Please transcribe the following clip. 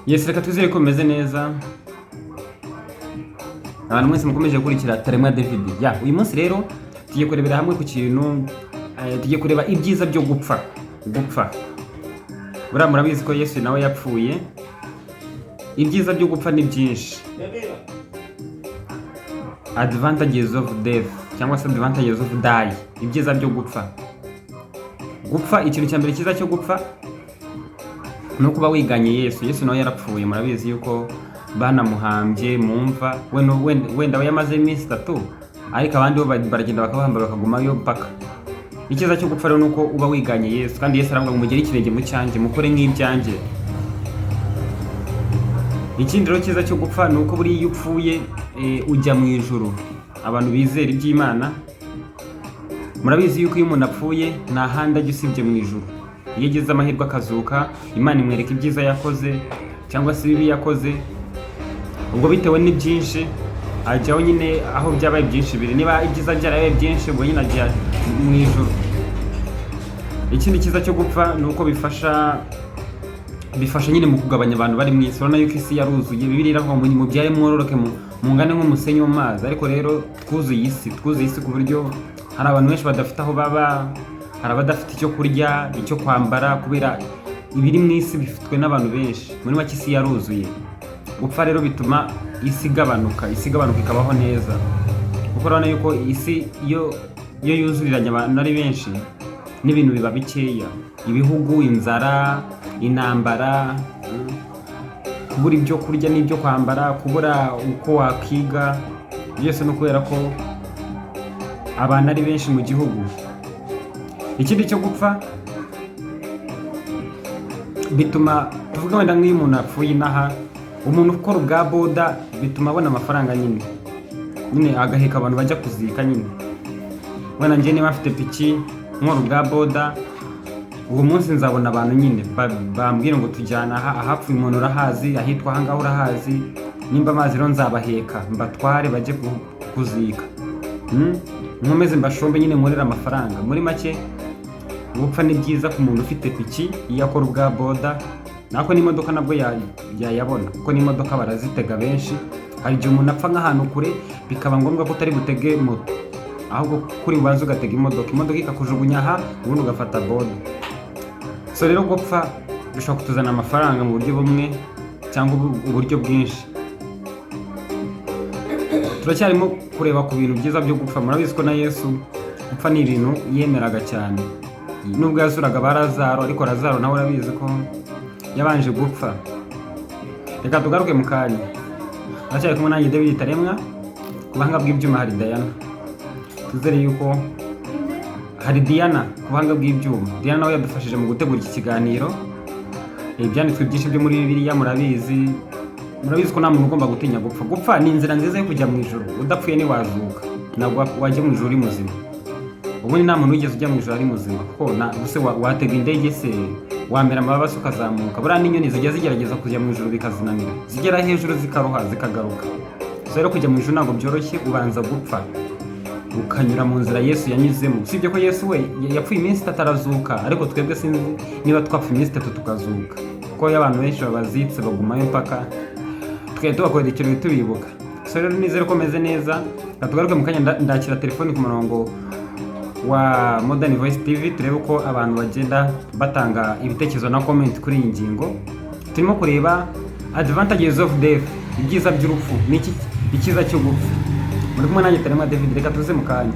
Yes, reka twizere ko bimeze neza. Abantu mwese mukomeje gukurikira Taremwa David. Ya, uyu munsi rero tugiye kurebera hamwe ku kintu, tugiye kureba ibyiza byo gupfa. Gupfa. Buriya murabizi ko Yesu nawe yapfuye. Ibyiza byo gupfa ni byinshi. Advantages of death cyangwa se advantages of die. Ibyiza byo gupfa. Gupfa, ikintu cya mbere cyiza cyo gupfa ni ukuba wiganye Yesu. Yesu nawe yarapfuye, murabizi yuko banamuhambye mu mva. Wenda we yamaze iminsi 3, ariko abandi bo baragenda bakabahamba bakagumayo mpaka. Icyiza cyo gupfa rero ni uko uba wiganye Yesu, kandi Yesu aravuga ngo mugere ikirenge mu cyanjye, mukore nk'ibyanjye. Ikindi rero cyiza cyo gupfa ni uko buriya iyo upfuye ujya mu ijuru. Abantu bizera iby'Imana murabizi yuko iyo umuntu apfuye nta handi ajya usibye mu ijuru. Iyo agize amahirwe akazuka, Imana imwereka ibyiza yakoze cyangwa se ibibi yakoze. Ubwo bitewe n'ibyinshi ajyaho nyine aho byabaye byinshi biri. Niba ibyiza byarabaye byinshi, ubwo nyine ajya mu ijuru. Ikindi cyiza cyo gupfa ni uko bifasha nyine mu kugabanya abantu bari mu isi. Urabona yuko isi yaruzuye. Bibiliya iravuga ngo mubyare mwororoke mungane nk'umusenyi wo mu mazi. Ariko rero twuzuye isi, twuzuye isi ku buryo hari abantu benshi badafite aho baba, hari abadafite icyo kurya, icyo kwambara, kubera ibiri mu isi bifitwe n'abantu benshi. Muri make isi yaruzuye. Gupfa rero bituma isi igabanuka, isi igabanuka ikabaho neza, kuko urabona yuko isi iyo yuzuriranye abantu ari benshi n'ibintu biba bikeya. Ibihugu, inzara, intambara, kubura ibyo kurya n'ibyo kwambara, kubura uko wakiga, byose no kubera ko abantu ari benshi mu gihugu. Ikindi cyo gupfa bituma, tuvuge wenda nk'iyo umuntu apfuye inaha, umuntu ukora ubwa boda bituma abona amafaranga nyine agaheka abantu bajya kuzika nyine. Wenda njye niba mfite piki nkora ubwa boda, uwo munsi nzabona abantu nyine bambwira ngo tujyana aha ahapfuye umuntu urahazi, ahitwa aha ngaha urahazi. Nimba amazi rero nzabaheka mbatware bajye kuzika. Nkomeze mbashombe nyine nkorere amafaranga. Muri make gupfa ni byiza ku muntu ufite piki iyo akora ubwa boda, nako n'imodoka nabwo yayabona, kuko n'imodoka barazitega benshi. Hari igihe umuntu apfa nk'ahantu kure, bikaba ngombwa ko utari butege moto, ahubwo kuri bubanze ugatega imodoka, imodoka ikakujugunya aha, ubundi ugafata boda. So rero gupfa bishobora kutuzanira amafaranga mu buryo bumwe cyangwa uburyo bwinshi. Turacyarimo kureba ku bintu byiza byo gupfa. Murabizi ko na Yesu gupfa ni ibintu yemeraga cyane, nubwo yazuraga ba Lazaro, ariko Lazaro nawe urabizi ko yabanje gupfa. Reka tugaruke mu kanya. Aracyari kumwe nanjye David Taremwa. Ku buhanga bw'ibyuma hari Diana. Tuzere yuko hari Diana ku buhanga bw'ibyuma. Diana nawe yadufashije mu gutegura iki kiganiro. Ibyanditswe byinshi byo muri Bibiliya murabizi, murabizi ko nta muntu ugomba gutinya gupfa. Gupfa ni inzira nziza yo kujya mu ijuru. Udapfuye ntiwazuka, ntabwo wajya mu ijuru uri muzima. Ubundi nta muntu wigeze ujya mu ijuru ari muzima, kuko ubuse watega indege se, wamera amababa se ukazamuka? Buriya n'inyoni zijya zigerageza kujya mu ijuru bikazinanira, zigera hejuru zikaroha zikagaruka. So rero kujya mu ijuru ntabwo byoroshye, ubanza gupfa ukanyura mu nzira Yesu yanyuzemo. Usibye ko Yesu we yapfuye iminsi 3 arazuka, ariko twebwe sinzi niba twapfa iminsi 3 tukazuka, kuko iyo abantu benshi babazitse bagumayo mpaka tukajya tubakorera ikirori tubibuka. So rero nizere ko meze neza. Reka tugaruke mu kanya. Ndakira telefoni ku murongo wa Modern Voice TV, turebe uko abantu bagenda batanga ibitekerezo na comment kuri iyi ngingo. Turimo kureba advantages of death, ibyiza by'urupfu. Ni iki icyiza cyo gupfa? Muri kumwe nanjye Taremwa David. Reka tuze mu kanya.